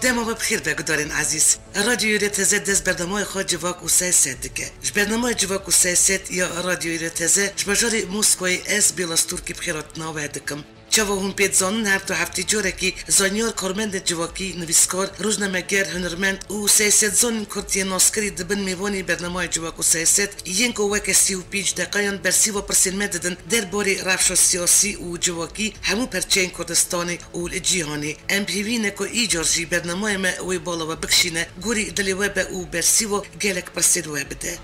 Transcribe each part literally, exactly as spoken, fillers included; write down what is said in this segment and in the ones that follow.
Dema we bi xêr be gudarên ezîz. Radyoyê Rê Teze dest bernameyê xwe Civak û Siyaset dike. Ji bernameyê Civak û Siyaset ya Radyoyê Rê Teze ji bajarê Moskowayê ez Bêla Stûrkî bi xêratina we dikim. Çawa hûn pê dizanin, her du heftê carekî zanyar, karmendê civakî, nivîskar, rojnameger, hunermend û siyasetzanên Kurd yên naskirî dibin mêvanî bernameyê Civak û Siyaset yên ku weke sî û pênc deqeyan bersîva pirsên me didin derbarê rewşa siyasî û civakî hemû perçeyên Kurdistanê û li cîhanê. Em bi hêvî ne ku îcar jî bernameyê me wê bala we bikişîne, gorî dilê we be û bersîva gelek pirsên we bide.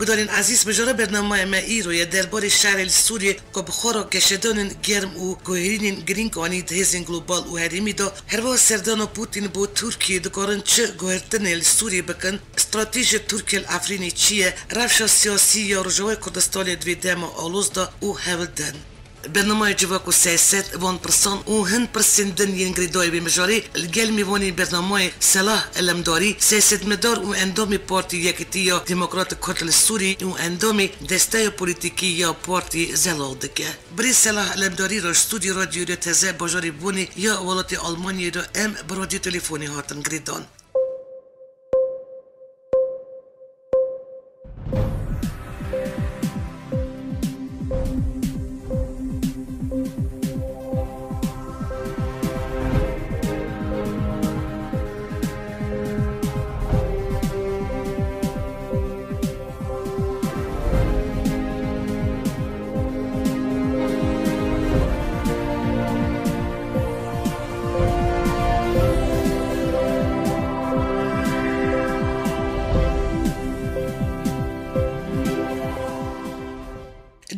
Gudarên ezîz, mijara bernameyê me îro ye derbarê şerê li Sûriyê ku bi xwe re geşedanên germ û guherînên girîng anî di hêzên global û herêmî de. Herwiha serdana Putin bo Tirkiyê dikarin çi guhertinê li Sûriyê bikin? Stratejî Tirkiye li Efrînê çi ye? Rewşa siyasî ya Rojavayê Kurdistanê di vê dema aloz de û hewldan. Bernameyê Civak û Siyaset van pirsan û hin pirsên din yên girêdayî vê mijarê li gel mêvanê bernameyê Selah Elemdarî, siyasetmedar û endamê Partî Yekîtiya Demokrat Kurd li Sûrî û endamê Desteya Polîtîkî ya Partî Zelal dike. Birêz Selah Elemdarî re ji stûdyo Radyoyê Rê Teze bajarê Bonê ya welatê Almanyayê de em bi radyo telefonê hatin girêdan.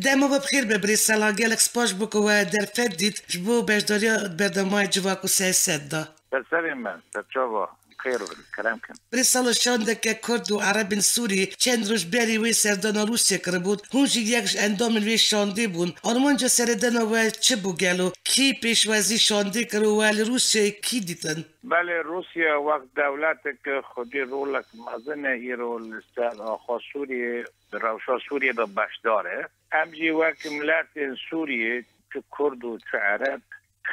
Dema we bi xêr be birêz Sela, gelek spas ji bo ku we derfet dît ji bo beşdariya bernameyê Civak û Siyaset de. Ser serê me, serçava, bi xêr bin, kerem kin. Birêz Sela, şandeke Kurd û Erebên Sûrî çend roj berî wê serdana Rûsya kiribûn. Hûn jî yek ji endamên wê şandê bûn. Armanca seredana we çi bû gelo? Kî pêşwazî şandê kir û we li Rûsyayê kî dîtin? Belê, Rûsya wek dewletek xwedî rolek mezin e îro li ser axa Sûriyê, di rewşa Sûriyê de beşdar e. Em jî wek miletên Sûriyê, çi Kurd û çi Ereb,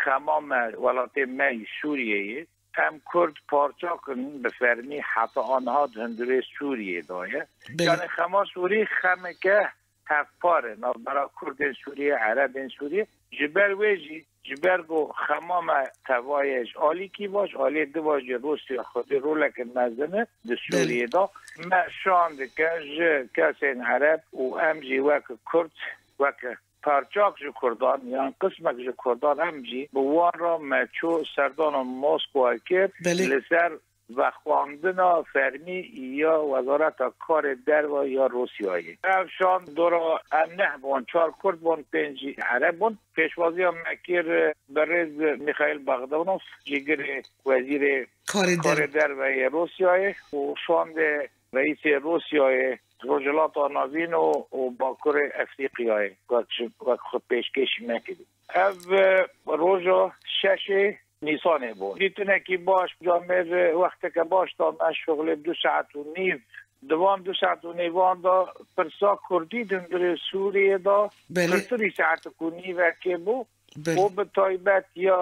xema me, welatê me yî Sûriyeyê, em Kurd parçak in bi fermî, heta aniha di hundirê Sûriyê de ye. Belê. Yanî xema Sûrî xemeke hevpar e navbera Kurdên Sûriyê, Erebên Sûriyê. Ji ber wê jî, ji ber ku xema me teva ye ji alîkî ve, ji aliyê di ve jî Rûsya xwedî roleke mezin e di Belê. Sûriyê de. Me şan dike ji kesên Ereb û em jî wek Kurd, wek parçak ji Kurdan, yan qismek ji Kurdan, em jî bi wan re me çû serdana Moskwa kir Belê. Li ser vexwendina fermî ya Wezareta Karê Derve ya Rûsyayê. Ev şan dora em neh bûn, çar Kurd bûn, pênc jî Ereb bûn. Pêşwaziya me kir, e, birêz Mîxaîl Bogdanov, cîgirê wezîrê Karê Derve. Karê Derve yê Rûsyayê û şandê reîsê Rûsyayê, Rojhilata Navîn û, û Bakurê Efrîqyayê wek ji, wek xwe pêşkêşî me kirî. Ev, e, roja şeşê Nîsanê bû. Dîtinekî baş, camêr, e, wexteke baş da me şixulê du saet û nîv. Di van du saet û nîvan de pirsa Kurdî di hundirê Sûriyê de Belê. Pirtirî saetek û nîvekê bû. Belê. Û bi taybet ya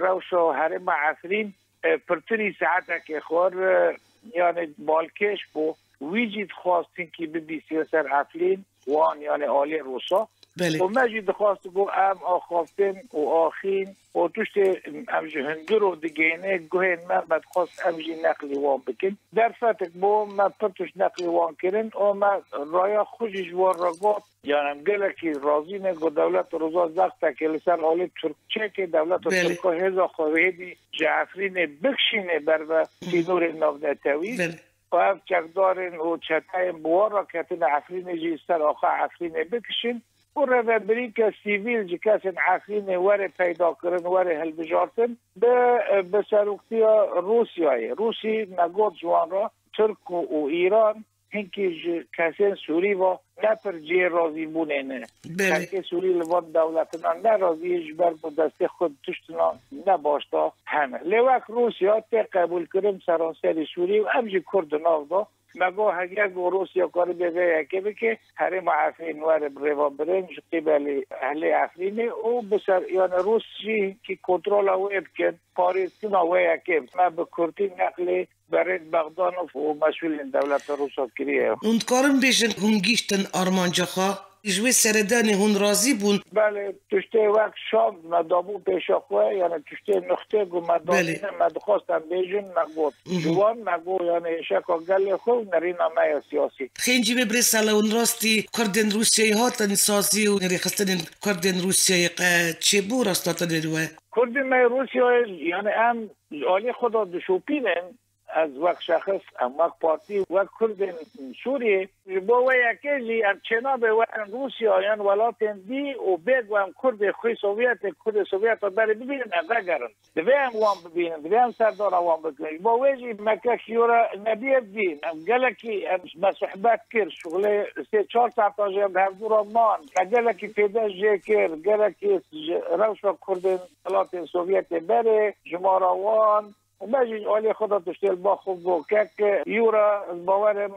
rewşa herêma Efrîn, e, pirtirî saetekê xwar, e, yanê balkêş bû. Wî jî dixwastin kî bibîsiye ser Efrîn, wan, yanê alê Rûsa. Belê. Û me jî dixwast ku em axaftin û axîn û tiştê em ji hundir û digihîne guhên me, me dixwast em jî neqlî wan bikin. Derfetek bû, me pir tişt neqlî wan kirin û me raya xwe jî ji wan re got. Yanî em gelekî razî ne ku dewleta Rûsa zextekê li ser alî Tirkçekê, dewleta Belê. Tirka hêza xwe hêdî ji Efrînê bikişîne ber ve Hı. sînorên navnetewî. Belê. Û ev çekdarên û çeteyên bi wan re ketine Efrînê jî ser axa Efrînê bikişin û rêvebirîke sivîl ji kesên Efrînê were peyda kirin, were hilbijartin. Bi, bi seroktiya Rûsyayê. Rûsî me got ji wan re, Tirk û, û Îran hinkî ji kesên Sûrî ve ne pir cihê razîbûnê ne. Belê. Xelkê Sûrî li van dewletina ne razî ye, ji ber ku destê xwe di tiştina ne baş de hene. Lê wek Rûsya tê qebûlkirin seranserî Sûrî û em jî Kurd di nav de Me got, heger ku Rûsya karibe vê yekê bike, herêma Efrîn were bi rêvebirin ji qîbelê ehlê Efrînê û bi ser, yani Rûs jî ki kontrola wê bikin, parêztina wê yekê. Me bi kurtî neqlê berêz Bogdanov û mesûlên dewleta Rûsa kiriye. Hûn dikarin bêjin, hûn gihîştin armanca xwe? Ji wê seredanê hûn razî bûn? Belê, tiştê wek şand me dabû pêşa xwe, yani tiştê nuxtê ku me Belê. Dabîne, me dixwast em bêjin, me got. Mhm. Ji wan me got, yani êşeka gelê xwe û nerîna me ya siyasî. Xêncî me birêz Sala, hûn rastî Kurdên Rûsyayê hatin sazî û rêxistinên Kurdên Rûsyayê qe çêbû rasthatinên we? Kurdên me yê Rûsyayê, yani em ji alî xwe de dişopînin, ez wek şexs, em wek partî, wek Kurdên Sûriyê, ji bo wê yekê jî em çênabe werin Rûsya yan welatên dî û bê ku em Kurdê xwî Sovyetê, Kurdê Sovyeta berê bibînin, em vegerin. Divê em wan bibînin, divê em serdana wan bikin. Ji bo wê jî me kek Yura nebiye dîn. Em gelekî, em me sohbet kir, şuxulê sê çar saeta jî em bi hevdû re man. Me gelekî fêde jê kir, gelekî ji rewşa Kurdên welatên Sovyetê berê, jimara wan, û me jî ji aliyê xwe de tiştê li ba xwe got. Kek Yura, ez bawer im,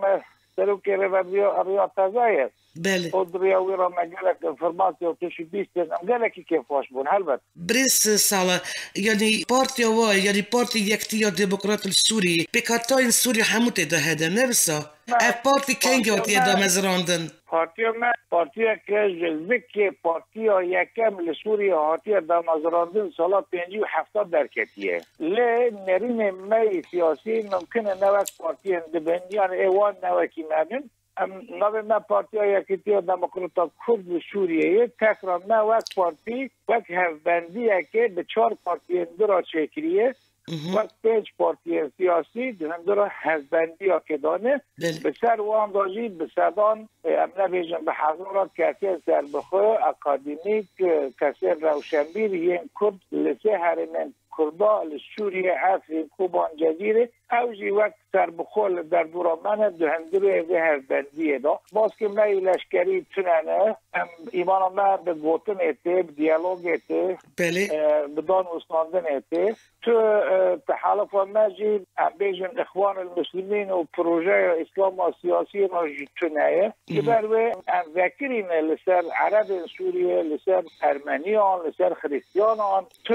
serokê rêvebiriya Riya Teze ye. Belê. Û di riya wî re me gelek informasiya û tişt bîstin. Em gelekî kêfxweş bûn, helbet. Birêz Sala, yanî partiya we, yanî Partî Yektiya Demokrat li Sûriyê, pêkhatayên Sûriyê hemû tê de hene, ne wisa? Ne. Ev partî kengî Partiya hatiye me damezrandin? Partiya me, partiyeke ji zikê partiya yekem li Sûriyê hatiye damezrandin, sala pêncî û hefta derketiye. Lê nerînên me yê siyasî mimkin e ne wek partiyên dibin, yani ê wan ne wekî me bin. Em navê me Partiya Yekîtiya Demokrata Kurd li Sûriyeyê, tekra me wek partî, wek hevbendiyekê bi çar partiyên din re çêkiriye. Mhm. Wek pênc partiyên siyasî di hundir re hevbendiyekê dane. Belê. Bi ser wan de jî bi sedan, e, em nebêjin bi hezara kesên serbixwe, akademîk, e, kesên rewşenbîr yên Kurd li sê herêmên Kurda li Sûriye, Efrîn, Koban, Cezîrê, ew jî wek serbixwe li derdora me ne, di hundirê vê hevbendiyê de. Baskê me yê leşkerî tune ne. Em îmana me bi gotinê tê, bi diyalogê tê, Belê. e, bi danûstandinê tê. Tu, e, tehalifa me jî, em bêjin, Îxwanul Muslimîn û projeya Îslama siyasî re jî tune ye. Ji Mhm. ber wê em vekirîne li ser Erebên Sûriyê, li ser Ermeniyan, li ser Xiristiyanan. Tu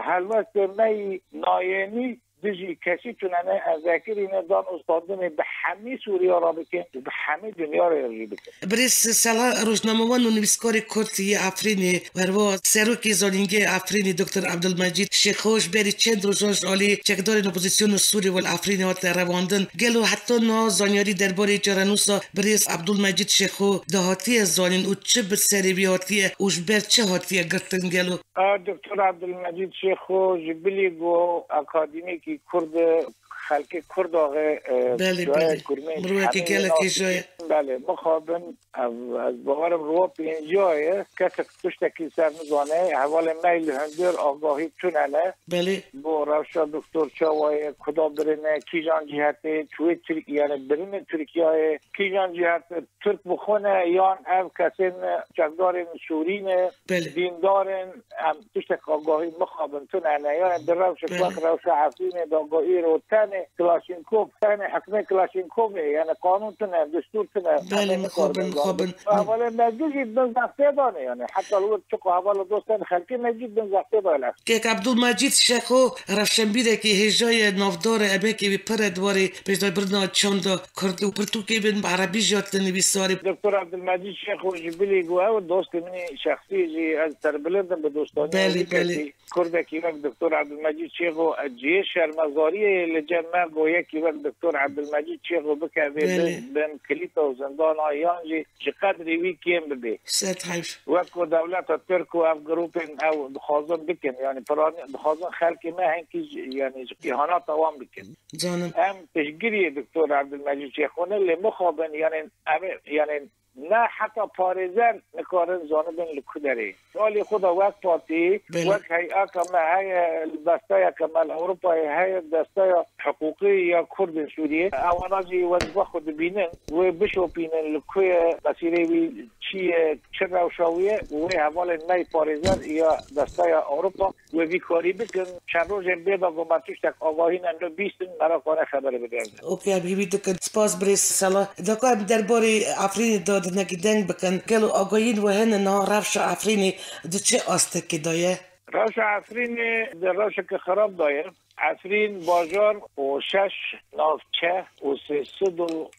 helwestê me yî nayênî dijî kesî tune ne, em vekirîne danûstandinê bi hemî Sûriya re bikin û bi hemî dinya re jî bikin. Birêz Sala, rojnamevan û nivîskarê Kurd yê Efrînê, herwiha serokê zanîngehê Efrînê Doktor Ebdulmecîd Şêxo ji berî çend rojan ji alî çekdarên opozîsyona Sûrî û li Efrînê hate revandin. Gelo heta niha zanyarî derbarê çarenûsa birêz Ebdulmecîd Şêxo de hatiye zanîn û çi bi serê wî hatiye û ji ber çi hatiye girtin gelo? A, Doktor Ebdulmecîd Şêxo ji bilî ku akademîkî Kurd e, xelkê Kurd axê, e, Belê, cayê belê. Kurmên Mirovekî hemî gelek nas hêja ye. Belê, mixabin, ev, ez bawerim riwa pênciya ye, kesek tiştekî ser nizane, hevalên me li hundir agahî tune ne. Belê. Bo rewşa doktor çawa ye, kuda birine, kîjan cîhetê, çi wê Tirk-, yani birine Tirkiyeyê, kîjan cîhetê Tirk bi xwe ne, yan ev kesên çekdarên Sûrî ne, Belê. Dîndar in, em tiştek agahî mixabin tune ne. Yani di rewşek Belê. Wek rewşa Efrînê de agahî îro tenê Klaşînkov, tenê hikmê Klaşînkovê, yani qanûn tune, destûr tune. Belê, Em ê mixabin, mixabin. Hevalên me dijî bin zextê dane, yani heta li wir çiqo hevala dostên xelkê me jî bin zextê dane. Kek Ebdulmecîd Şexo, rewşenbîrekî hêja ye, navdar e, emekê wî pir e di warê pêşdarbirina çanda Kurdî û pirtûkê bin bi erebî jî hatine nivîsarî. Doktor Ebdulmecîd Şêxo ji bilî ku ew dostê min ê şexsî jî, ez serbilind im bi dostanî Belê, wî kesî. Belê. Kurdekî wek Doktor Ebdulmecîd Şêxo, cihê şermezariyê ye li cem me ku yekî wek Doktor Ebdulmecîd Şêxo bikeve Belê. Bin, bin kilîta û zindana yan jî ji qedrê wî kêm bibe. Sed heyf. Wek ku dewleta Tirk û ev grûpên ew dixwazin bikin, yani piranî dixwazin xelkê me hinkî ji, yani ji îhanata wan bikin. Canim. Em piştgiriyê Doktor Ebdulmecîd Şêxo ne, lê mixabin, yani em ê, yani ne heta parêzer nikarin zanibin li ku derê. Alî xwe de wek partî, Belê. wek heyaka me heye, desteyeke me li Ewropayê heye, desteya hiqûqî ya Kurdên Sûriyê. Ewana jî wezîfa xwe dibînin, wê bişopînin li ku ye, mesîrê wî çi ye, çi rewşa wî ye û wê hevalên me yê parêzer ya desteya Ewropa wê vî karî bikin. Çend rojên bê de ku me tiştek agahî ne, ne bîstin, me re xwe re xeber bidin. Ok, em hîvî dikin. Spas birêz Sala. Daka em derbarê Efrînê de di hinekî deng bikin. Gelo agahiyên we hene niha rewşa Efrînê di çi astekê de ye? Rewşa Efrînê di rewşeke xirab de ye. Efrîn bajar û şeş navçe û sê sed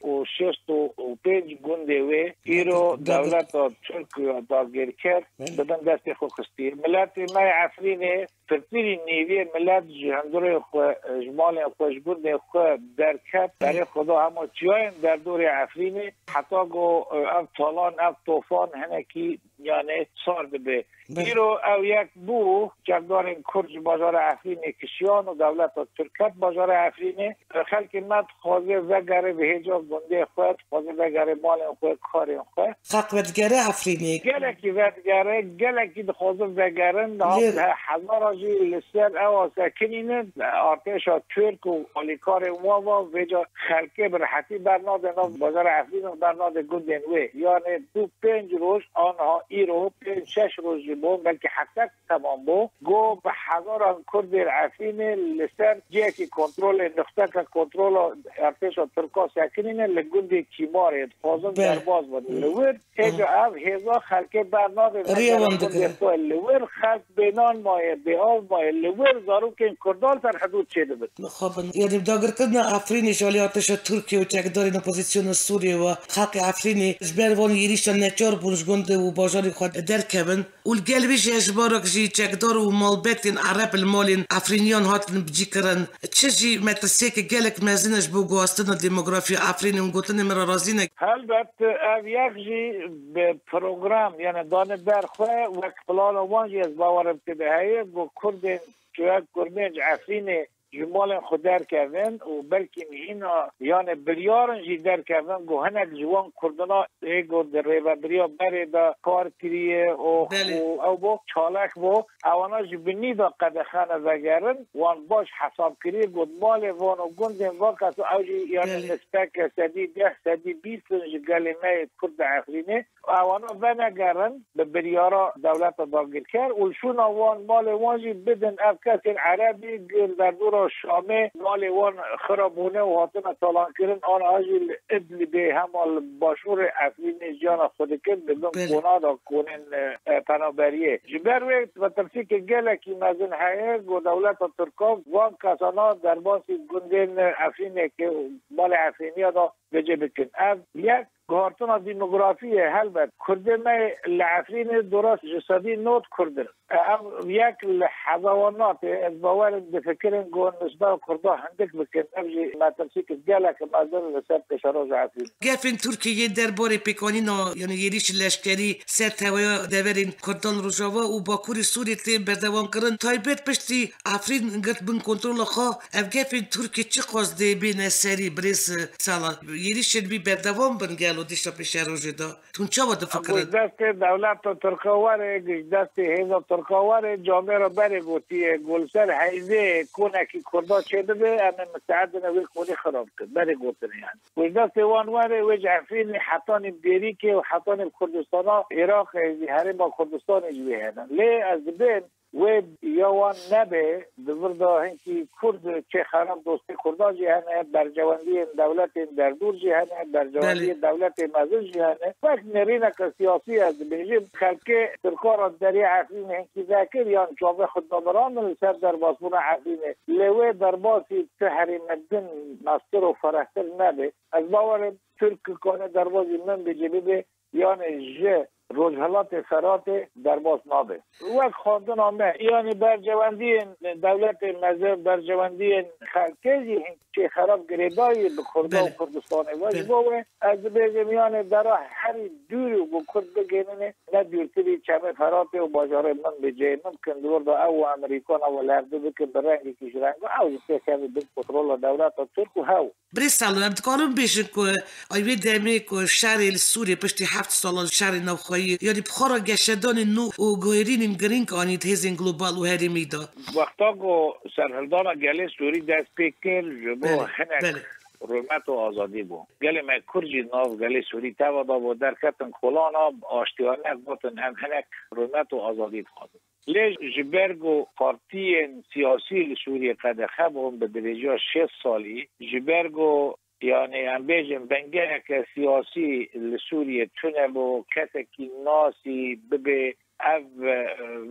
û şêst û pênc gundê wê îro Dewleta Tirk ya dagirker Belê. di bin destê xwe xistiye. Miletê me yê Efrînê, pirtirî nîviyê milet ji hundirê xwe, ji malên xwe, ji gundên xwe derket. Belê. Berê xwe da hema çiyayên derdorê Efrînê, heta ku, e, ev talan, ev tofan hinekî, yani, sar dibe. Belê. Îro ew yek bû, çekdarên Kurd ji bajara Efrînê kişiyan û dewleta Tirk ket bajara Efrînê. Xelkê me dixwaze vegere bi hêca gundê xwe, dixwaze vegere malên xwe, karên xwe. Xelk vedigere Efrînê? Gelekî vedigere, gelekî dixwazin vegerin. Niha Lê he-, hezara jî li ser ewa sekinînin. Artêşa Tirk û alîkarên wan va vêca xelkê bi rehetî bernadin nav bajara Efrînê û bernadin gundên wê. Yani bû pênc roj, aniha îro pênc şeş roj jî bû, belkî heftek temam bû. Go bi hezaran Kurdên Efrînê li ser cihekî kontrolê, nuxteke kontrola artêşa Tirka sekinîne li gundê Kîmarê, dixwazin Be. derbas bin. Li wir, têca ev hêza xelkê bernadin, Rêya wan gundê digire. xwe li wir, xelk bênan maye, bêav maye, li wir zarokên Kurdan ser hidûd çêdibin. Mixabin. Yani dagirkirina Efrînê ji alî artêşa Tirkiye û çekdarên opozisyona Sûriyê ve xelkê Efrînê ji ber van êrîşan neçar bûn ji gund û bajarê xwe derkevin. Û li gel vê jî hejmarek jî çekdar û malbetên Ereb li malên Efrîniyan hatin bicîkirin. Çi jî metirsiyeke gelek mezin e ji bo guhastina demografiya Efrînê û gotinê min re razî ne. Helbet ev yek jî bi program, yani dane ber xwe wek plana wan jî ez bawerim tê de heye, ku Kurdên, wek Kurdên ji Efrînê ji malên xwe derkevin û belkî hîna, yani biryarin jî derkevin, ku hinek ji wan Kurdina ê ku di rêvebiriya berê de kar kiriye û, Belê. û ew bo çalak bo, ewana ji binî de qedexane vegerin, wan baş hesab kiriye, got malê van û gundên van kes ew jî, yani Belê. nispeke sedî deh, sedî bîst in ji gelê me yê Kurd di Efrînê. Ewana venegerin bi biryara dewleta dagirker û li şûna wan, malê wan jî bidin ev kesên Erebî, li derdora Şamê malê wan xirabûne û hatine talankirin, aniha jî li Idlibê, hema li başûrê Efrînê jiyana xwe dikin, dibin Belê. kona de, konên, e, e, penaberiyê. Ji ber wê metirsîkê gelekî mezin heye, ku dewleta Tirka van kesana derbasî gundên Efrînê ke malê Efrîniya de bicî bikin. Ev yek guhartina demografiyê, helbet. Kurdê me li Efrînê dora ji sedî nod Kurd in. Ev yek li heza wan nate. Ez bawer im difikirin ku nisba Kurda hindik bikin. Ev jî metirsîk gelek mezin li ser pêşeroja Efrînê. Gefên Tirkiyê yên derbarê pêkanîna, yanî êrîşî leşkerî ser teweya deverên Kurdan Rojava û Bakurê Sûriyê tê berdewam kirin. Taybet piştî Efrîn girt bin kontrola xwe, ev gefên Tirkiyê çiqas dê bêne serî, birêz Sala? Êrîşên wî berdewam bin gelo dişa pêşerojê de? Hûn çawa difikirin? Ji destê dewleta Tirka were, ji destê hêza Tirka were, camêra berê gotiye, ku li ser heyvê konekî Kurda çêdibe, em ê misteedin wê konî xirab bikin. Berê gotinê yani. Ji destê wan were, wê ji Efrînê hetanî Bêrîkê û hetanî Kurdistana Iraqê, herêma Kurdistanê ji wê hene. Lê ez dibêm, wê ya wan nebe, di vir de hinkî Kurd çê xerab dostê Kurdan jî hene, berjewendiyên dewletên derdûr jî hene, berjewendiyên Belê. dewletê mezin jî hene. Wek nêrîneke siyasî ez dibêjim, xelkê Tirka re derê Efrînê hinkî vekir, yan çavê xwe damirandin li ser derbasbûna Efrînê. Lê wê derbasî tu herême din mestir û ferehtir nebe. Ez bawer im Tirk kane derbasî min bicî bibe, yanî ji Rojhilatê Feratê derbas nabe. Wek xwendina me, yanî berjewendiyên dewletê mezin, berjewendiyên xelkê jî hin çê xerab girêdayî bi Kurda û Belê. Kurdistanê ve. Ji Belê. Bo wê ez dibêjim, yanî dera herî dûrî ku Kurd bigênine, ne dûrtirî çemê Feratê û bajarê min bê cihê min bikin. Di wir de ew û Amerîkan ew û li hevdu bikin, bi rengekî ji renga ew jî têkevin bin kontrola dewleta Tirk û hew. Birêz Salo, em dikarin bêjin ku ay wê demê ku şerê li Sûriyê piştî heft salan şerê navxweyî, yanî bi xwe re geşedanên nû û guherînên girîng anî di hêzên global û herêmî de. Wexta ku serhildana gelê Sûrî dest pê kir, ji bo Belê, hinek belê. Rûmet û azadî bû. Gelê me Kurd jî nav gelê Sûrî teva da bû, derketin kolana, bi aştiyane gotin, em hinek rûmet û azadî dixwazin. Lê ji ber ku partiyên siyasî li Sûriyê qedexe bûn bi dirêjiya şêst salî, ji ber ku, yanî em bêjin, bingeheke siyasî li Sûriyê tune bû, kesekî nasî bibê ev, e,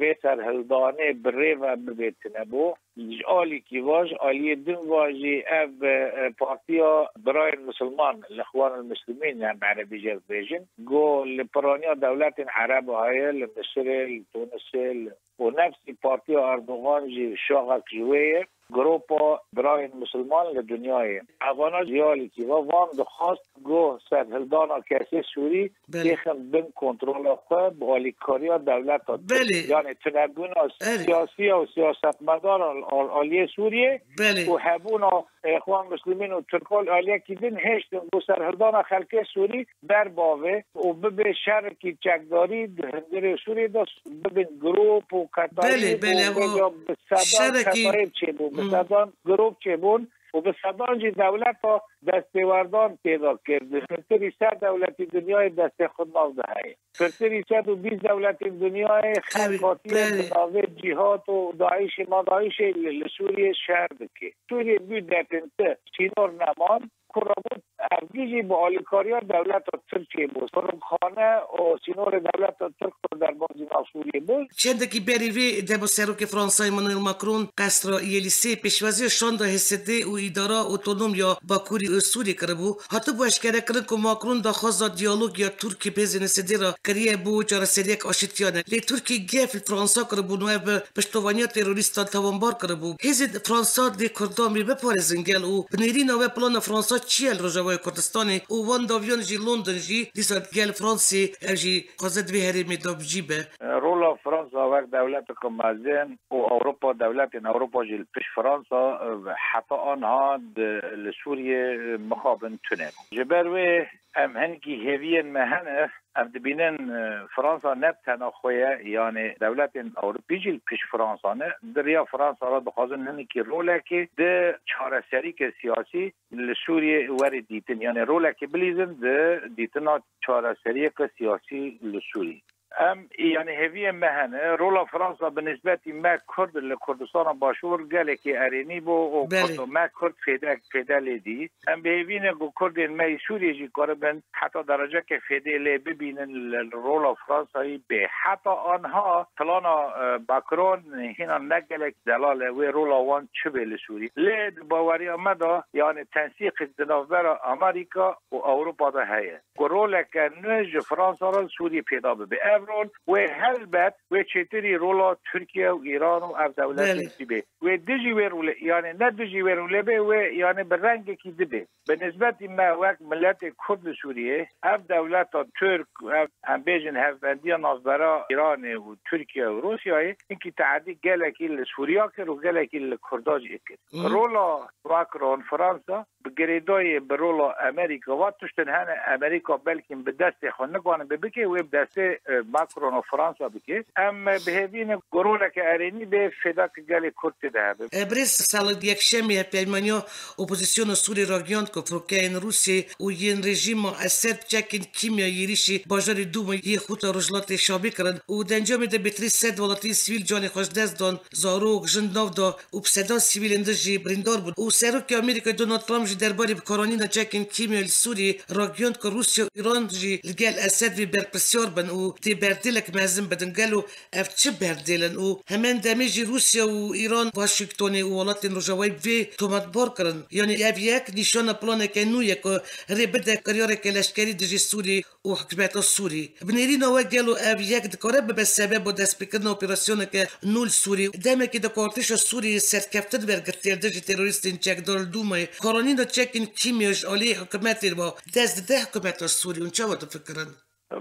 vê serhildanê bi rê ve bibê tune bû. Ji alîkî va, ji aliyê din va jî ev, e, partiya birayên misilman, Lixwan el Muslimîn, em erebî jê dibêjin, ku li piraniya dewletên ereba heye, li Misirê, li Tunisê, li û nefsî partiya Erdogan jî şaxek ji wê ye. Gropa birayên misilman li dinyayê. Evana ji alîkî ve van dixwast ku serhildana kesê Sûrî Belê. Têxin bin kontrola xwe bi alîkariya dewleta Tirk. Belê. Yanî tunebûna Erê. Siyasî û siyasetmedaran al-, aliyê Sûriyê Belê. Û hebûna Ixwan Muslimîn û Tirkan aliyekî din hêştin ku serhildana xelkê Sûrî derbavê û bibe şerekî çekdarî di hundirê Sûriyê de bibin grûp û ketarî Belê, belê, û o ya bi sedan şerekî ketayê çêbû, bi Hmm. sedan grûp çêbûn û bi sedan jî dewleta destêwerdan têda kir. Di hundirî ser dewletî dinyayê destê xwe nav de heye. Pirtirî sed û bîst dewletên dinyayê Tabii, xelk hatiye bi tabii. Navê cîhad û DAIŞê, ma DAIŞê li, li Sûriyê şer dike. Sûriyê bû depinte, sînor neman, ku rabû evgî jî bi alîkariya dewleta Tirkiyê bû. Sorunxane û sînorê dewleta Tirk derbazî nav Sûriyê bû. Çendekî berî vê dema serokê Fransa Emmanuel Macron qesra Yelîsê pêşwaziya şanda H S D û îdara otonom ya Bakurî Sûriyê kiribû. Hatibû eşkerekirin ku Macron daxwaza diyalog ya Tirkî bi hêzên H S D re kiriye bo çareseriyek aşitiyane. Lê Tirkî gef li Fransa kiribû, û ev bi piştovaniya terorîstan tawanbar kiribû. Hêzên Fransa dê Kurdan wê biparêzin gel û bi nêrîna we plana Fransa çi ye li Rojavayê Kurdistanê û wan dawiyan jî London jî dîsa gel Fransê ev jî xwaze di vê herêmê de bi cî be? Rola Fransa wek dewleteke mezin û Ewropa, dewletên Ewropa jî li pişt Fransa, e, heta anha di, li Sûriyê, e, mixabin tune. Ji ber wê em hinekî hêviyên me hene, em dibînin, e, Fransa ne bi tena xwe ye, yanî dewletên Ewropî jî li pişt Fransa ne. Di riya Fransa re dixwazin hinekî rolekê di çareserîke siyasî li Sûriyê were dîtin. Yanî rolekê bilîzin di dîtina çareseriyeke siyasî li Sûriyê. Em, yanî hêviyên me hene. Rola Fransa bi nisbetî me Kurd li Kurdistana Başûr gelekî erênî bû û Belê. Kurd, me Kurd fêde, fêde lê dî. Em bi hêvî ne ku Kurdên me yê Sûriyê jî karibin heta dereceke fêdê lê bibînin li, li rola Fransayî bê. Heta anha plana, e, Macron hîna ne gelek delal e, wê rola wan çi bê li Sûriyê. Lê di baweriya me de, yanî tensîqek di navbera Amerîka û Ewropa de heye. Ku roleke nû ji Fransa re li Sûriyê pêda bibe. Ev rol wê helbet wê çêtirî rola Tirkiye û Îran û ev dewletên Belê. Dî bê. Wê dijî wê rolê, yanî ne dijî wê rolê bê, wê yanî bi rengekî dî bê. Bi nisbetî me wek miletê Kurd li Sûriyê, ev dewleta Tirk, ev em bêjin hevbendiya navbera Îranê û Tirkiye û Rûsyayê, hinkî teadî gelekî li Sûriya kir û gelekî li Kurda jî kir. Hı. Rola Macron, Fransa, bi girêdayî bi rola Amerîka. Va tiştin hene Amerîka belkî bi destê xwe nikane bê bike, wê bi destê, e, Macron û Fransa bike. Em, e, bi hêvî ne ku roleke erênî bê fêdeke gelê Kurd tê de hebe. E, Birêz Salih, Yekşemê hevpeymaniya opozisyona Sûrî ragihand ku firokeyên Rûsya û yên rejîma Esed çekên kîmyayî êrîşî bajarê Dûmê yê Xuta Rojhilatê Şamê kirin û di encamê de bêtirî sed welatiyên sivîl canê xwe ji dest dan, zarok, jin nav da û bi sedan sivîlên din jî birîndar bûn. Û Serokê Amerîkayê Donald Trump jî derbarê bikaranîna çekên kîmyayî li Sûriyê ragihand ku Rûsya û Îran jî li gel Esed vê berpirsiyar bin û tê berdêlek mezin bidin. Gelo ev çi berdêl in? Û hemen demê jî Rûsya û Îran, Washingtonê û welatên Rojavayê bi vê tometbar kirin. Yanî ev yek nîşana planeke nû ye ku rê bide kiryareke leşkerî dijî Sûrî û hikûmeta Sûrî. Bi nêrîna we gelo ev yek dikare bibe sebeba destpêkirina operasyoneke nû li Sûrî? Demekê de ku artêşa Sûrî serkeftin wergirtiye li dijî terorîstên çekdar li Dûmayê, karanîna çekên kîmya ji alî hikûmetê ve dest dide hikûmeta Sûrî. Hûn çawa difikirin?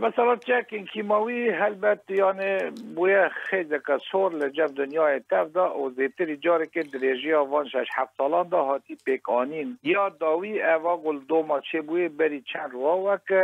Mesela çekên kîmawî helbet, yani, bûye xêzeke sor li cem dinyayê tev de û zêtirî carekê dirêjiya van şeş heft salan de hatî pêkanîn. Ya dawî eva ku li Doma çêbûyê berî çend roja weke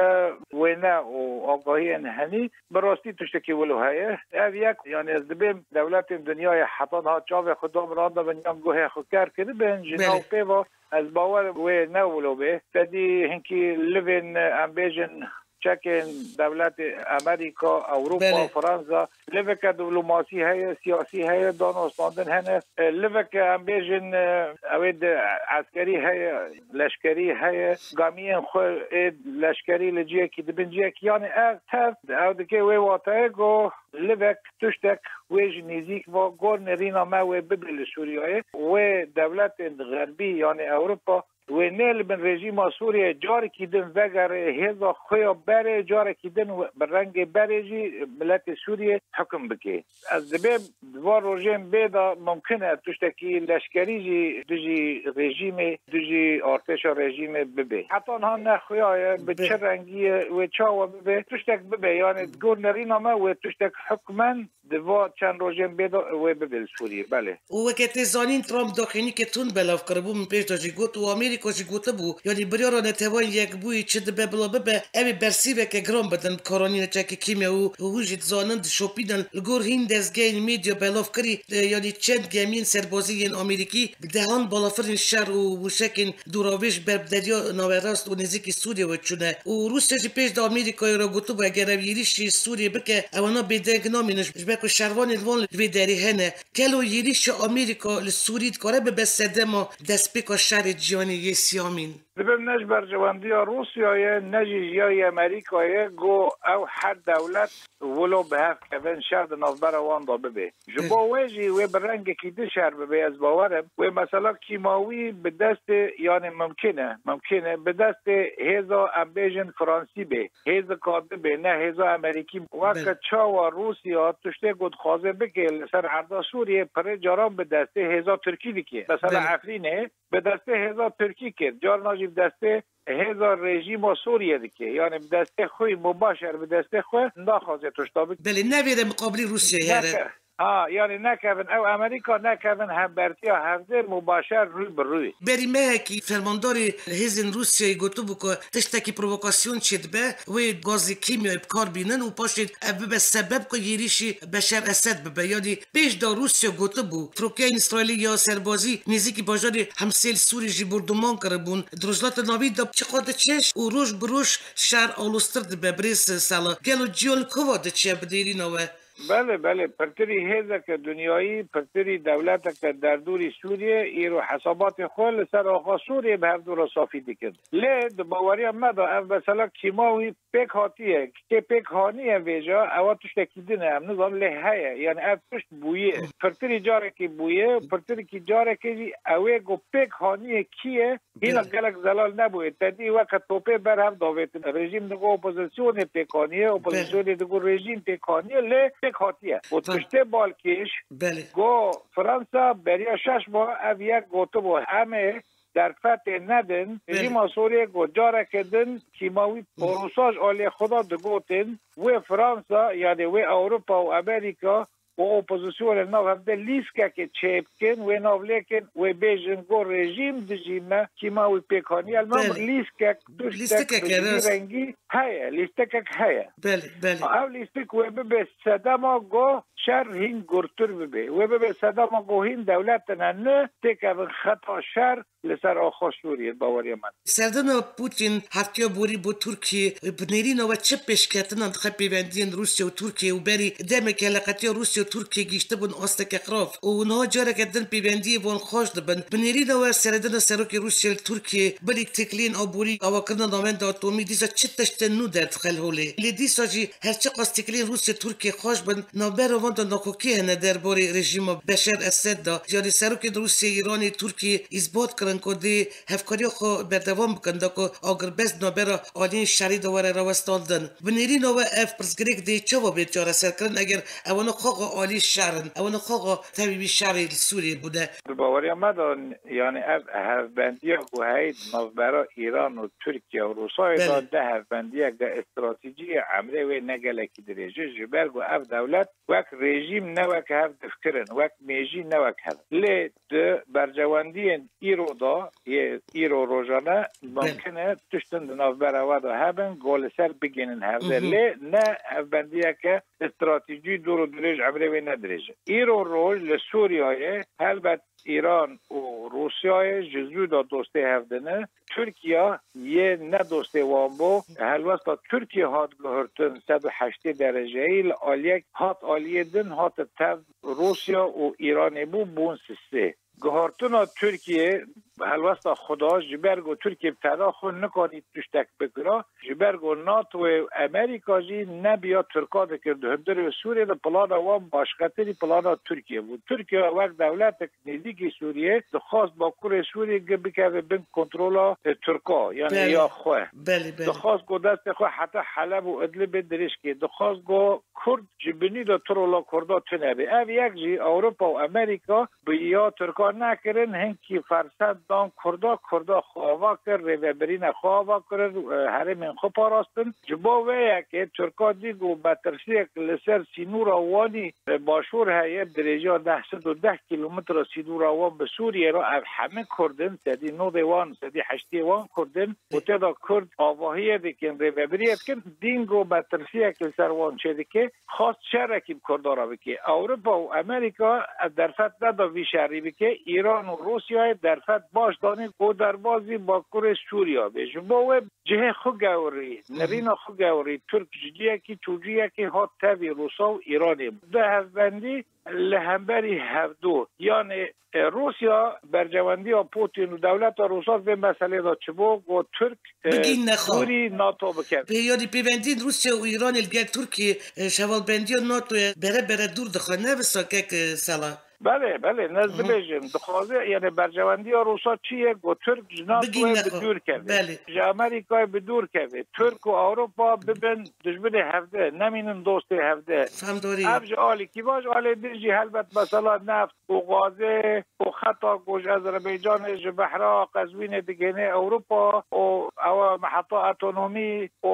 wêne û agahiyên henî bi rastî tiştekî wilo heye. Ev yek, yani, ez dibêm dewletên dinyayê heta niha çavê xwe damirandibin yan guhê xwe ker kiribin, ji Belê. nav pê ve ez bawer wê ne wilo bê. Te dî hinkî livên, em bêjin, çekên dewletê Amerîka, Ewropa, Belê. Fransa, liveke diplomasî heye, siyasî heye, danûstandin hene. E, liveke, em bêjin, e, ew ê di eskerî heye, leşkerî heye, gamiyên xwe ê leşkerî li ciyekî dibin ciyekî. Yanî ev tev, ew dike wê wateyê ku livek, tiştek wê ji nêzîk ve, gor nêrîna me wê bibe li Sûriyeyê. Wê dewletên xerbî, yanî Ewropa, wê nê li bin rejîma Sûriyeyê carekî din vegere hêza xwe ya berê, carekî din bi rengê berê jî miletê Sûriyê hukm bike. Ez dibêm di van rojên bê de mumkin e tiştekî leşkerî jî dijî rejîmê, dijî artêşa rejîmê bibe. Heta niha nexuya ye, bi Bi- çi rengî ye, wê çawa bibe, tiştek bibe. Yani, gor nerîna me wê tiştek hukmen di va çend rojên bê de wê bibe li Sûriyê. Belê. Û weke tê zanîn, Trump daxînîkê tund belav kiribû, min pêş de jî got, û Amerîka jî gotibû, yanî biryara Neteweyên Yekbûyî çi dibe bila bibe, ew ê bersîveke giran bidin bi karanîna çekê kîmya û, û hûn jî dizanin, dişopînin. Li gor hîn dezgehên medya belav kirî, e, yanî çend gemiyên serbazî yên Amerîkî bi dehan balafirên şer û mûşekên dûravêj ber bi Derya Naverast û nêzîkî Sûriyê we çûne. Û Rûsya jî pêş de Amerîkayê re gotibû, eger ew êrîşî Sûriyê bike, ewana bêdeng namînin, ji ber ku şervanên wan li vê derê hene. Gelo êrîşa Amerîka li Sûrî dikare bibe sedema destpêka şerê cîhanê yê siyamîn? Dibim ne ji berjewendiya Rûsyayê, ne jî ya yê Amerîkayê, ku ew her dewlet wilo bi hev kevin şer di navbera wan de bibe. Ji Belê. bo wê jî wê bi rengekî din şer bibe, ez bawer im. Wê mesela kîmawî bi destê, yanî mimkin e, mimkin e, bi destê hêza, em bêjin, fransî bê, hêza K D B, ne hêza Amerîkî. Weke Belê. çawa Rûsya tiştê ku dixwaze bike li ser erda Sûriyê, pirê caran bi destê hêza Tirkî dike. Mesela Belê. Efrînê bi destê hêza Tirkî kir, carna jî bi destê hêza rejîma Sûriyê dike. Yanî bi destê xwe, mubaşer bi destê xwe naxwaze tişta bike. Belê, nevêre miqabilî Rûsyayê here. Neke-, ha, yanî nekevin ew Amerîka, nekevin hembertiya hevdê mubaşer rû bi rû. Berî mehekî fermandarê hêzên Rûsyayê gotibû ku tiştekî provokasyon çêdibe, wê gazê kîmyayê bi kar bînin û paşê ev bibe sebeb ku êrîşî Beşar Esed bibe. Yanî pêş de Rûsya gotibû, firokeyên Îsraîlî ya serbazî nêzîkî bajarê Himsê li Sûrî jî bombardeman kiribûn. Di Rojhilata Navîn de çiqas diçe û roj bi roj şer aloztir dibe, birêz Sala. Gelo cîhan li ku va diçe bi nêrîna we? Belê, belê. Pirtirî hêzeke dinyayî, pirtirî dewleteke derdorî Sûriyê îro hesabatê xwe li ser axa Sûriyê bi hevdû re safî dikin. Lê di baweriya me de ev mesela kîmawî pêk hatiye, kê pêk haniye vêca, ewa tiştekî din e, em nizanin lê heye. Yanî ev tişt bûye. Pirtirî carekî bûye, pirtirîkî carekê jî ew ê ku pêk haniye kî ye, hîna Belê. gelek zelal nebûye. Te dî weke topê berhev davêtin. Rejîm digo opozisyonê pêk haniye, Belê. opozisyonê digo rejîm pêk haniye, lê pêk hatiye. Û Tamam. tiştê balkêş, Belê. go Fransa beriya şeş ma ev yek gotibû, em ê derfetê nedin. Belê. Rejîma Sûriyê ku careke din kîmawî porosa ji aliyê xwe de digotin, wê Fransa, yanî wê Ewropa û Amerîka û opozisyonê nav hevde lîstkekê çêbikin, wê nav lêkin, wê bêjin ku rejîm dijî me kîmawî pêk haniye. Li me Belê. bir lîstkek, tiştek Lîstikek bi e, vî rast. rengî heye, lîstikek heye. Belê, belê. Ev lîstik wê bibe sedema ku şer hîn gurtir bibe. Wê bibe sedema ku hîn dewletine ne têkevin xeta şer li ser axa Sûriyê, baweriya me. Serdana Putin heftiya borî bo Tirkiyê, bi nêrîna we çi pêşketinan dixe pêvendiyên Rûsya û Tirkiyê û berî demeke leqetiya Rûsya û Tirkiyê gihîştibûn asteke xirab û niha careke din pêvendiyê wan xweş dibin. Bi nêrîna we seredana serokê Rûsya li Tirkiyê, bilî têkiliyên aborî, avakirina navenda atomî, dîsa çi tiştên nû derdixe li holê? Lê dîsa jî her çiqas têkiliyên Rûsya Tirkiyê xweş bin, navbera wan de naxokî hene derbarê rejîma Beşar Esed de. Yanî serokên Rûsya, Îranê, Tirkiyê îsbat kirin ku dê hevkariya xwe berdewam bikin da ku agirbest navbera aliyên şerî de were rawestandin. Bi nêrîna we ev pirsgirêk dê çawa bê çareserkirin eger ewana xaxa alî şer in, ewana xaxa tevî wî şerê li Sûriyê bûne? Bi baweriya me de, yanî ev hevbendiya ku heyî di navbera Îran û Tirkiye û Rûsayê de Belê. ne hevbendiyeke stratejî ye, emrê wê ne gelekî dirêj e, ji ber ku ev dewlet wek rejîm ne wek hev difikirin, wek mêjî ne wek hev. Lê di berjewendiyên îro de, yê îro rojane, Belê. mimkin e tiştin di navbera we de hebin, ku li ser bigihînin hevde. Mhm. Lê ne hevbendiyeke stratejî dûr û dirêj, emrê wê ne dirêj e. Îro roj li Sûriyeyê helbet Îran û Rûsyayê ji zû de dostê hev dine. Tirkiye yê ne dostê wan bû. Helwesta Tirkiye hat guhurtin sed û heştê dereceyî, li aliyek hat aliyê din hate tev Rûsya û Îranê bû, bûn sisê. Guhartina Tirkiye, helwesta xwe da, ji ber ku Tirkiye bi teda xwe nikarî tiştek bikira, ji ber ku NATO û Amerîka jî nebiya Tirka dikir di hundirê Sûriyê de, plana wan başqetirî plana Tirkiye bû. Tirkiye wek dewletek nêzîkî Sûriyê dixwast Bakurê Sûriyê gi bikeve bin kontrola, e, Tirka, yanî Belê. ya xwe. Belê, belê. Dixwast ku destê xwe heta Heleb û Idlibê dirêj kê. Dixwast ku Kurd ji binî de trola Kurda tune be. Ev yek jî Ewropa û Amerîka bi ya Tirka nekirin, hinkî ferset dan Kurda, Kurda xwe ava kir, rêvebirîne xwe ava kirin, e, herêmên xwe parastin. Ji bo vê yekê Tirka dî ku metirsiyek li ser sînûra Wanî, e, başûr heye, bi dirêjiya neh sed û deh kîlometre sînûra wan bi Sûriyê re, ev hemî Kurd in, sedî nodê wan, sedî heştê wan Kurd in û tê de Kurd avahiyê dikin, rêvebiriyê dikin, dîn ku metirsiyek li ser wan çêdike. Xwest şerekî bi Kurdan re bike. Ewropa û Amerîka derfet neda vî şerî bike. Îran û Rûsyayê derfet baş danî ku derbazî Bakurê Sûriya bê. Ji bo wê cihê xwe gewirî, Hı hı. nerîna xwe gewirî, Tirk ji ciyekî çûciyekî hat tevî Rûsa û Îranê. Di hevbendî li hemberî hevdû, yanê, e, Rûsya, berjewendiya Putin û dewleta Rûsa vê meselê de çi bû, got Tirk, e, Bigîne xwe. Sûrî NATO bike. Pê, yanî pêvendiyên Rûsya û Îranê li gel Tirkiyê, e, ji hevalbendiya NATOyê bere bere dûr dixe, ne wisa kek, e, Sela? Belê, belê, ne ez Aha. dibêjim. Dixwaze, yanî berjewendiya Rûsa çi ye? Got Tirk ji NATOyê Bigîne bi xwe. dûr keve. Belê. Ji Amerîkayê bi dûr keve. Tirk û Ewropa bibin dijminê hevde, nemînin dostê hevde. Fem dorî. Ev ji alî kî va, ji alê din jî helbet mesela neft û gazê û xeta ku ji Azerbaycanê ji behra Qezwînê digihîne Ewropa û ew meheta otonomî û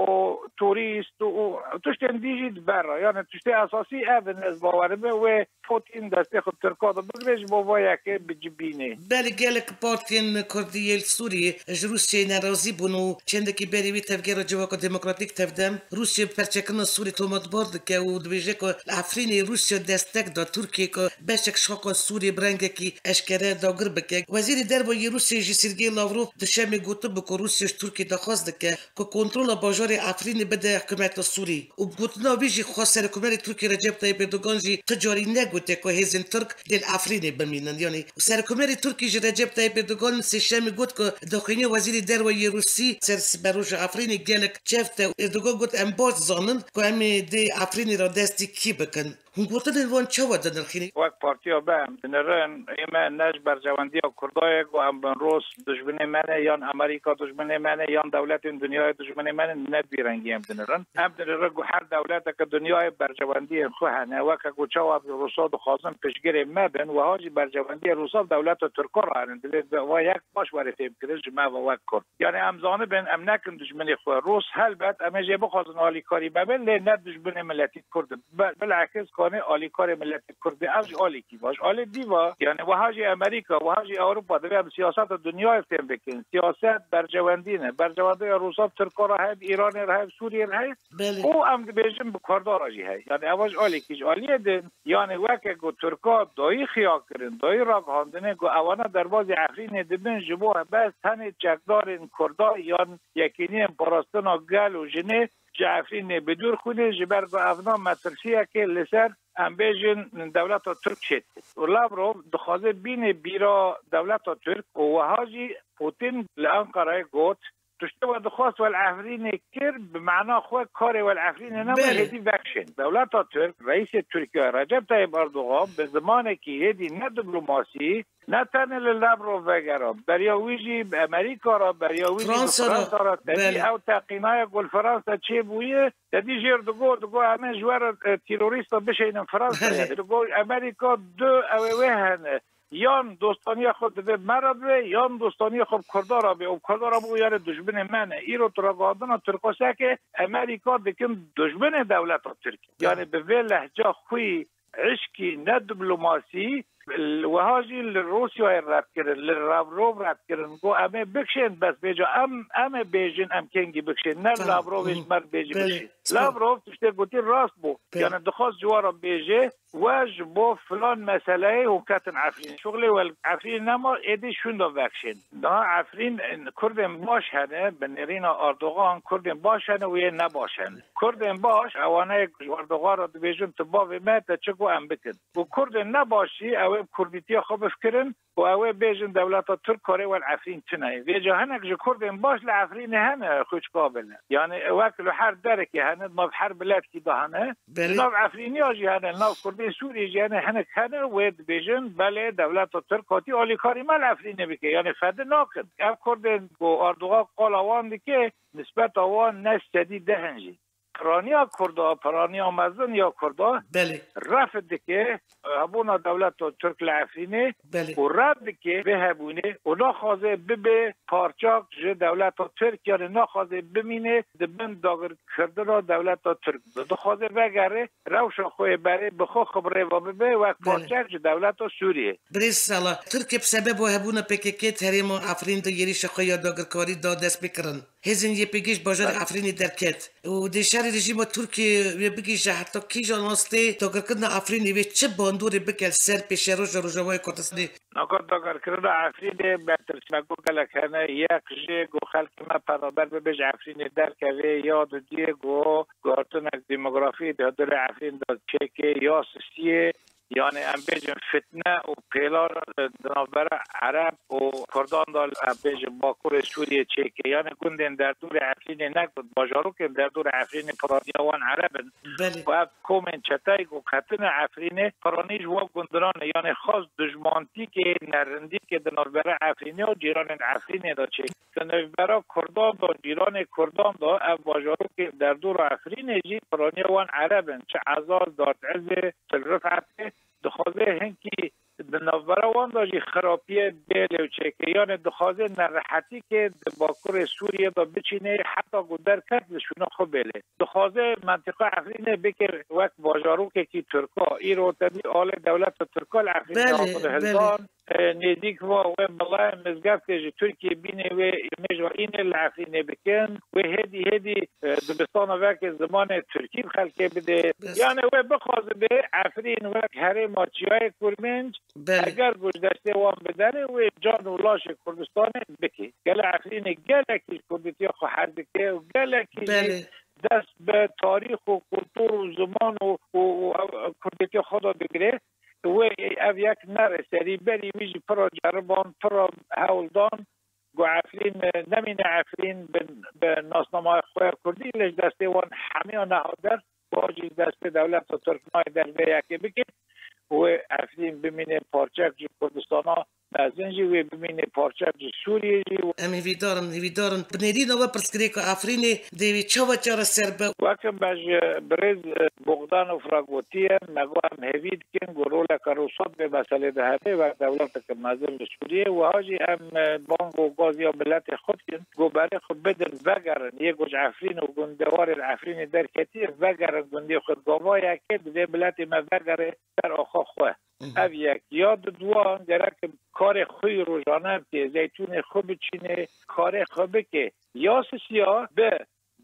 turîst û, û tiştên dî jî di ber re. Yani tiştê esasî ev in, ez bawerim e wê Putin destê xwe Tirka de bigire, ji bo vê yekê bicibînê. Belê, gelek partiyên Kurdî yê li Sûriyê ji Rûsyayê nerazî bûn û çendekî berî wî Tevgera Civaka Demokratîk, Tevdem, Rûsya bi perçekirina Sûrî tomatbar dike û dibêje ku li Efrînê Rûsya destek da Tirkiyê ku beşek ji xaka Sûriyê bi rengekî eşkere dagir bike. Wezîrê Derve yê Rûsyayê jî Sergey Lavrov di Şemê gotibû ku Rûsya ji Tirkiyê daxwaz dike ku kontrola bajarê Efrînê bide hikûmeta Sûrî. Û bi gotina wî jî xwest Serokomerê Tirkî Recep Tayyip Erdogan jî tu carî negote ku hêzên Tirk dê li Efrînê bimînin. Yanî Serokomerê Tirkî jî Recep Tayyip Erdogan sêşemê got ku daxuyaniya Wezîrê Derve yê Rûsî ser siberoja Efrînê gelek çewt e. Erdogan got, em baş dizanin ku em ê dê Efrînê re destî kî bikin. Hûn gotinên wan çawa dinirxînin? Wek partiya be em dinirin, ê me ne ji berjewendiya Kurda ye ku em bin Rûs dijminê me ne, yan Amerîka dijminê me ne, yan dewletên dinyayê dijminê me ne, ne di vî rengî em dinirin. Em dinirin ku her dewleteke dinyayê berjewendiyên xwe hene, weke ku çawa Rûsa dixwazin piştgirê me bin, wiha jî berjewendiyê Rûsa bi dewleta Tirka re hene. Divê va yek baş were fêmkirin ji me ve wek Kurd. Yani em zanibin, em nekin dijminê xwe. Rûs helbet em ê jê bixwazin alîkarî me bin, lê ne dijminê miletî Kurd in. Be-, bilakis Kurdistanê alîkarê miletê Kurd be. Ev jî alîkî baş. Alî dîva, yani wiha jî Amerîka, wiha jî Ewropa divê em siyaseta dinyayê fêm bikin. Siyaset berjewendî ne. Berjewendiya Rûsa bi Tirka re heye, bi Îranê re heye, bi Sûriyê re heye. Belê. Û em dibêjin bi Kurda re jî heye. Yani ev jî alîkî ji aliyê din, yani weke ku Tirka dayî xiya kirin, dayî ragihandinê ku ewana derbazî Efrînê dibin, ji bo bes tenê çekdarên Kurda yan yekîniyên parastina gel û jinê ji Efrînê bi dûr xwînin, ji ber ku evna metirsiyekê li ser, em bêjin, dewleta Tirk çêdike. Û Lavrov dixwaze bîne bîra dewleta Tirk û wiha jî Putin li Enqereyê got, tiştê we dixwast we li Efrînê kir, bi mana xwe karê we li Efrînê nebû, Belê. hêdî vekişên. Dewleta Tirk, reîsê Tirkiye Recep Tayyip Erdogan bi zimanekî hêdî ne diplomasî, ne tenê li Lavrov vegera, beriya wî jî bi Amerîka re, beriya wî jî bi Fransa re, Fransa re, tedî belê. ew teqînaya ku li Fransa çêbûye, tedî jêr digot, digot, em ê ji we re, e, terorîsta bişeynin Fransayê. Belê. Digot, Amerîka du ew ê wê hene. Yan dostaniya xwe divê me re bibe, yan dostaniya xwe bi Kurda re be. Û Kurda re bû, yani dijminê me ne. Îro tu ragihandina Tirka seke, Amerîka dikin dijminê dewleta Tirk. Yani bi vê lehca xwî, Eşkî ne diplomasî, wiha jî li Rûsyayê red kirin, li Lavrov red kirin. Got, em ê bikişên, bes vêca em, em ê bêjin, em kengî bikişên. Ne Tamam. Lavrovê ji Hı. me re bêjî Belê. bikişên. Spas. Lavrov tiştê gotî rast bû. Belê. Yani dixwast ji we re bêje, we ji bo filan meseleyê hûn ketin Efrîn. Şuxlê we li Efrîn nema, êdî şûnda vekişên. Daha Efrîn, Kurdên baş hene, bi nêrîna Erdogan, Kurdên baş hene û yê nebaş hene. Kurdên baş, ewane yek ji Erdogan re dibêjin, tu bavê me, te çi got em bikin. Û Kurdên nebaş jî, ew ê bi Kurdîtiya xwe bifikirin û ew ê bêjin, dewleta Tirk karê we li Efrîn tune ye. Vêca hinek ji Kurdên baş li Efrînê hene, xwîçka bile. Yani wek li her derekê hene, di nav her miletkî de hene. Belê. Di nav Efrîniya jî hene, di nav Kurdên Sûriyê jî hene, hinek hene wê dibêjin, belê, dewleta Tirk hatî alîkarî me li Efrînê bike. Yani fedî nakin. Ev Kurdên ku Erdogan qala wan dike, nisbeta wan ne sedî deh in jî. Piraniya Kurda, piraniya mezin ya Kurda Belê. ref dike hebûna dewleta Tirk li Efrînê Belê. û red dike vê hebûnê û naxwaze bibe parçak ji dewleta Tirk, yani naxwaze bimîne di bin dagirkirina dewleta Tirk. Dixwaze vegere rewşa xwe yê berê bi xwe xibirê ve bibe wek Belê. parçek ji dewleta Sûriyê. Birêz Sala, Tirkiye bi sebeba hebûna P K K di herêma Efrîn de êrîşa xwe ya dagirkarî da dest pê kirin. Hêzên Y P G ji bajarê Efrînê derket û dê şerê rejîma Tirkiyê wê bigihîje heta kîjan astê dagirkirina Efrînê wê çi bandorê bike li ser pêşeroja Rojavayê Kurdistanê? Naka dagirkirina Efrînê metirsiyeke gelek hene. Yek jê ku xelkê me penaber bibe ji Efrînê derkeve ya dudiyê ku guhartinek demografî di hundirê Efrîn de çêke ya sisiyê. Yani em bêjin fitne û pêla di navbera Ereb û Kurdan de, em bêjin Bakurê Sûriyê çêke. Yani gundên derdorê Efrînê ne gund, bajarokên derdorê Efrînê piraniya wan Ereb in. Belê. Û ev komên çeteyê ku ketine Efrînê piranî ji wan gundinan e. Yani xas dijmantîkê, nerindîkê di navbera Efrînê û cîranên Efrînê de çêke. Di navbera Kurdan de, cîranê Kurdan de, ev bajarokên derdora Efrînê jî piraniya wan Ereb in. Çi Ezaz, Dartezê, Til Rifetê, dixwaze hinkî di navbera wan de jî xirapiyê bê lêwçeyekê. Yanê dixwaze nerehetîkê di bakurê Sûriyê de biçînê, heta ku derket li şûna xwe bêlê. Dixwaze mentiqa Efrînê bike wek bajarokekî Tirka. Îro tedî alê dewleta Tirka li Efrînê Belê, hatine belê. hildan. E, nêzîk va wê melayê mizgeftê ji Tirkiyê bînê wê mêj ve înê li Efrînê bikin. Wê hêdî hêdî, e, dibistana veke zimanê Tirkî bi xelkê bidê. Bes. Yani wê bixwaze bê Efrîn wek herêma çiyayê Kurminc, Belê. eger ku ji destê wan bidere, wê can û laşê Kurdistanê bikê. Gelê Efrînê gelekî ji Kurdîtiya xwe hez dike û gelekî jî Belê. dest bi tarîx û kultur û ziman û, û, û ev Kurdîtiya xwe de digire. Wê ev yek nere serî, berî wî jî pira ceriban, pira hewl dan ku Efrîn, e, nemîne Efrîn bi, bi nasnamaya xwe ya Kurdî, lê ji destê wan hemiya nehat der, ku jî ji destê dewleta Tirk nayê dervê yekê bike. Wê Efrîn bimîne parçek ji Kurdistana mezin jî wê bimîne parçe ji Sûriyê jî. Em hêvîdar in, hêvîdar in. Bi nêrîna we pirsgirêka Efrînê dê wê çawa çareser be? Weke me ji birêz, e, Bogdanov re gotiye, me got em hêvî dikin ku roleke Rûsya di vê meselê de hebe, wek dewleteke mezin li Sûriyê. Wiha jî em, e, bang û gaziya miletê xwe dikin ku berê xwe bidin, vegerin. Yê ku ji Efrîn û gundewarê li Efrînê derketiye, vegerin gundê xwe. Gava yekê divê miletê me vegere ser axa xwe. Ev yek. Ya di duan gerek karê xwe yî rojane bike, zeytûnê xwe biçîne, karê xwe bike. Ya sisiya bi,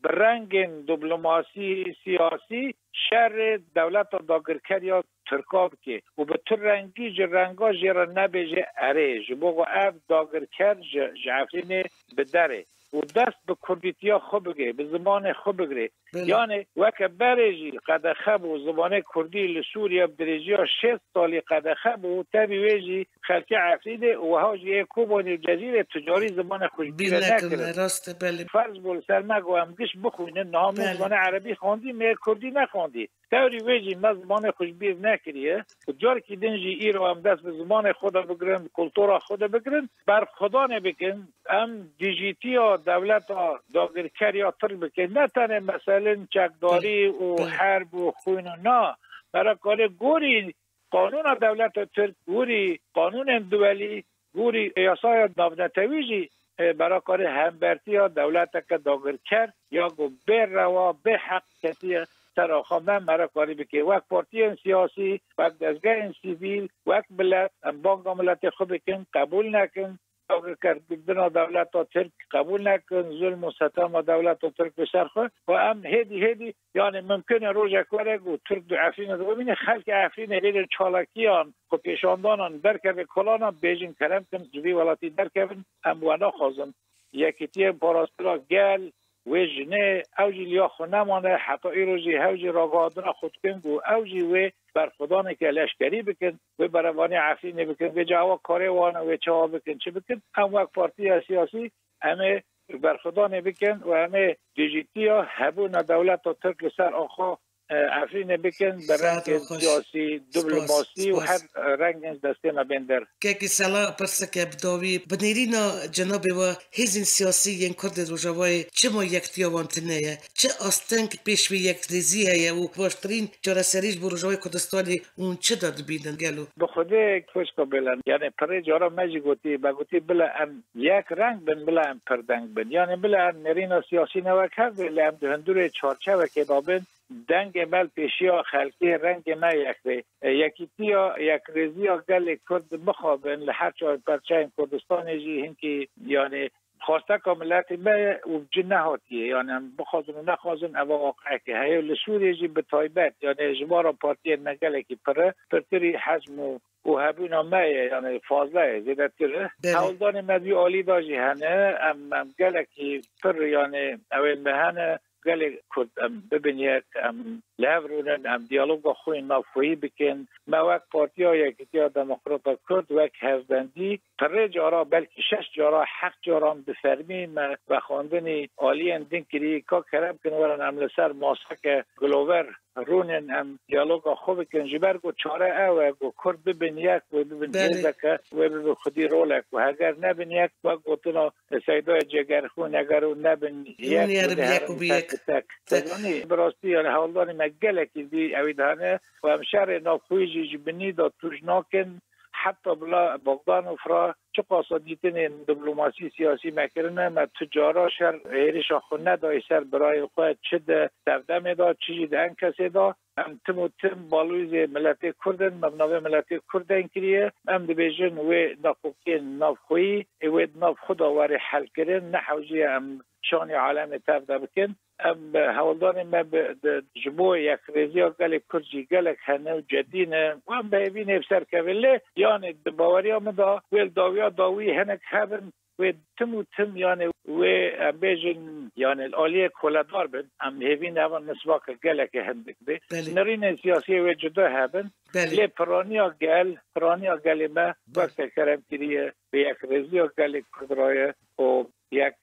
bi rengên diplomasî, siyasî şerê dewleta dagirker ya Tirka bike û bi tu rengî ji renga jê re nebêje erê, ji bo ku ev dagirker ji, ji Efrînê bidere û dest bi kurdîtiya xwe bigire, bi zimanê xwe bigire. Belê. Yanî weke berê jî qedexe bû, zimanê kurdî li Sûriye bi dirêjiya şêst salî qedexe bû, tevî wê jî xelkê Efrînê û wiha jî yê Kobanî û Cezîrê tu carî zimanê xwe ji bîr nekirin. Rast e, belê. Ferz bû li ser me ku em giş bixwînin, niha min Belê. zimanê erebî xwendî, me yê kurdî nexwendî. Tevî wê jî me zimanê xwe ji bîr nekiriye. Û carekî din jî îro em dest bi zimanê xwe de bigirin, bi kultura xwe de bigirin, berxwedanê bikin. Em dijîtiya dewleta dagirker ya Tirk bikin. Ne tenê meselên çekdarî Belê, û belê. herb û xwîn û na. Mera karê gorî qanûna dewleta Tirk, gorî qanûnên duwelî, gorî yasaya navnetewî jî, e, mera karê hembertiya dewleteke dagirker ya ku bê rewa, bê heq ketiye ser axa me, mera karî bike. Wek partiyên siyasî, wek dezgehên sivîl, wek milet, em banga miletê xwe bikin, qebûl nekin. Dagirkerkirina dewleta Tirk qebûl nekin, zulm û setema dewleta Tirk li ser xwe. Û em hêdî hêdî, yanî mimkun e rojek were ku Tirk di Efrînê de bimîne, xelkê Efrînê lêlên çalakiyan, xwepêşandanan derkeve kolana, bêjin kerem kin ji vî welatî derkevin, em we naxwazin. Yekîtiyên Parastina Gel, wê jinê, ew jî liya xwe nemane, heta îro jî hew jî ragihandina xwe dikin ku ew jî wê berxwedaneke leşkerî bikin, wê berevanî Efrînê bikin, vê cawa karê wan e, wê çawa bikin, çi bikin. Em wek partiya siyasî em ê berxwedanê bikin û em ê dijîtiya hebûna dewleta Tirk li ser axa, e, Efrînê bikin, bi Saet rengên xweş. siyasî, Spas, diplomasî û spas. her, e, rengên destê me bên der. Kekî Sela, pirseke bi dawî, bi nêrîna cenabê we, hêzên siyasî yên Kurd ê Rojavayê çima yektiya wan tune ye? Çi asteng pêş vê yekrêzî heye û baştirîn çareserî ji bo Rojavayê Kurdistanê hûn çi de dibînin gelo? Bi Xwedê xwişka Bêlan, yanî pirê cara me jî gotî, me gotî bila em yek reng bin, bila em pirdeng bin. Yanî bila em nêrîna siyasî ne wek hev be, lê em di hundirê çarçevekê de bin, dengê me li pêşiya xelkê, rengê me yek be. E, yekîtiya, yekrêziya gelê Kurd mixabin li her çar perçeyên Kurdistanê jî hinkî, yanî xwesteka miletê me ye û bi cih nehatiye. Yanî em bixwazin û nexwazin, eva waqieke heye. Li Sûriyê jî bi taybet, yanî ji me re partiyên me gelekî pir e, pirtirî hecm û, û hebûna me ye, yanî fazla ye, zêdetir e. Belê. Hewldanê me di vî alî de jî hene, em, em gelekî pir, yanî ewên me hene, gelê Kurd em bibin yek, em li hev rûnin, em diyaloga xwe yê navxweyî bikin. Me wek Partiya Yekîtiya Demokrata Kurd, wek hevbendî, pirê cara, belkî şeş cara, heft caran bi fermî me vexwendinî aliyên din kirî, ka kerem kin werin em li ser maseke gilover rûnin, em diyaloga xwe bikin. Ji ber ku çare ew e ku Kurd bibin yek, wê bibin Belê. hêzeke, wê bibin xwedî rolek. Û heger nebin yek, wek gotina Seydayê Cegerxwîn, heger hûn nebin yek, Hûn yerin hûn yek herin û bi tek yek. bi tek. Te- Te zanî, bi rastî, yanî, hewldanê me gelekî vî ewî de hene û em şerê navxweyî jî ji binî de tûj nakin. Heta bila Bogdanov re çiqasa dîtinên diplomasî, siyasî me kirine, me tu cara şer êrişa xwe nedayê ser birayên xwe, çi di Sevdemê de, çi jî di Enkesê de. Em tim û tim balûzê miletê Kurd in, me bi navê miletê Kurd deyn kiriye. Em dibêjin wê nakokiyên navxweyî, ê wê di nav xwe de were helkirin, ne hewce ye em şanê alemê tev de bikin. Em bi hewldanê me bi, di, ji bo yekrêziya gelê Kurd jî gelek hene û cedî ne. Wan bi hêvî nê bi ser keve. Lê, yanî di baweriya min de wê li dawiya dawî hinek hebin, wê tim û tim, yanî wê, em bêjin, yanî li aliyê koledar bin. Em hêvî ne, evan nisbake gelekê hindik be. Belê. Nirînên siyasî wê cuda hebin. Belê. Lê piraniya gel, piraniya gelê me Belê. wek te kerem kiriye, bi yekrêziya gelê Kurd re ye û yek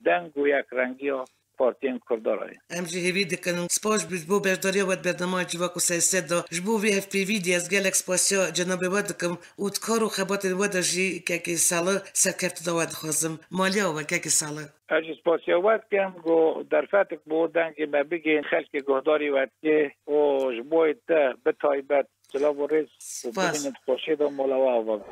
deng û yek rengiya partiyên Kurda re ye. Em jî hêvî dikin û spas ji bo beşdariya we di bernameyê Civak û Siyaset de. Ji bo vê hevpeyvî dê ez gelek spasiya cenabê we dikim û di kar û xebatên we de jî kekê Salih serkeftina we dixwazim. Maliya we kekê Salih. Ez jî spasiya we dikim ku derfetik bo dengê me bigihîn, xelkê guhdarî we dike û ji bo te bi taybet. Silav û rêz û Spas. Bimînin di xweşiyê de, mala we ava be.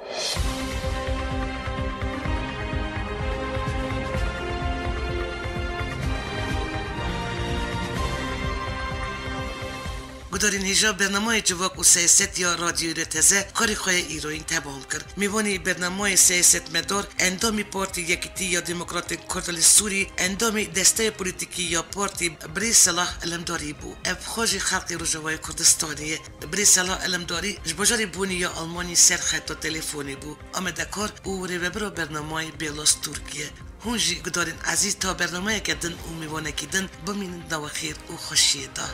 Gudarên hêja, bernameyê Civak û Siyaset ya Radyoyê R T Z karê xwe yê îroyîn temam kir. Mêvanê bernameyê siyasetmedar, endamê Partî Yekîtî ya Demokratên Kurda li Sûrî, endamê desteya polîtîkî ya partî Birêz Selah Elemdarî bû. Ev xwe jî xelkê Rojavayê Kurdistanê ye. Birêz Selah Elemdarî ji bajarê Bonî ya Almanyê ser xeta telefonê bû. Amedekar û rêvebira bernameyê Bêlas Tirkiye. Hûn jî gudarên ezîz ta bernameyeke din û mêvanekî din bimînin di nava xêr û xweşiyê de.